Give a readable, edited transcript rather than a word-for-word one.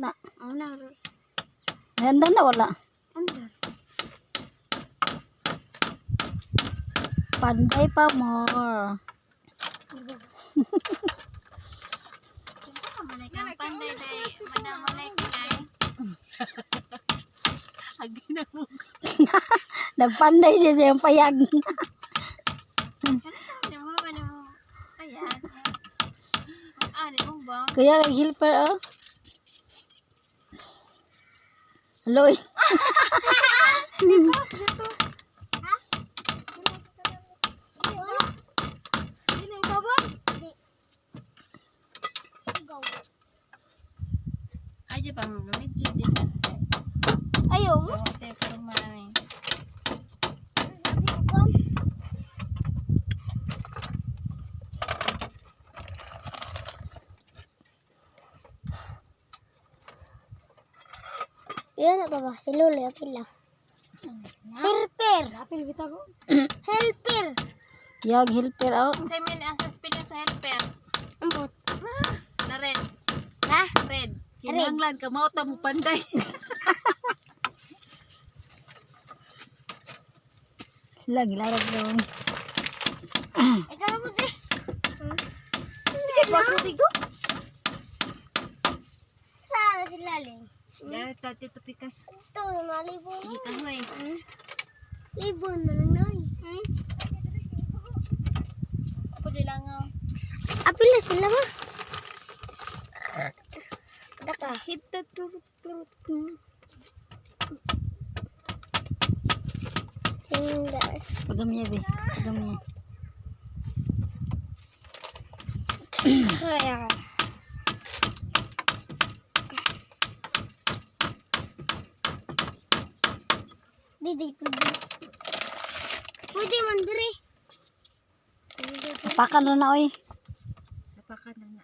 Kana. Ano na? Handa na wala. Ano? Panday pa more. Panday day, madam malay kay. Nagpanday siya sa iyang payag. Ano mo ba mo? Ayan. Ah, di mo ba? Kuya, kay helper oh. Loy. Dito. Ha? Dili ka ba? Ay, di pa mo gamit jud. Ayo mo. Te pero man. Iyan na ba ba? Si Lolo, apil lang. Helper! Apil bitaw ko. Helper! Yag helper oh. Sa min ang sa spelling sa helper. Ambot. Na red. Ha? Red. Kinahanglan ka mao ta mo panday. Lang larag doon. Ikaw mo di. Hindi kay baso dito. Sana si Laling. Ya, tati tupikas. Ito, malibo na. Kahoy. Libo na lang na. Pwede lang oh. Apil na sila ma. Daka. Hita turut turut. Singer. Pagamiya be. Pagamiya. Kaya. Didi, pwede. Pwede man diri. Tapakan ro na oy. Tapakan na na.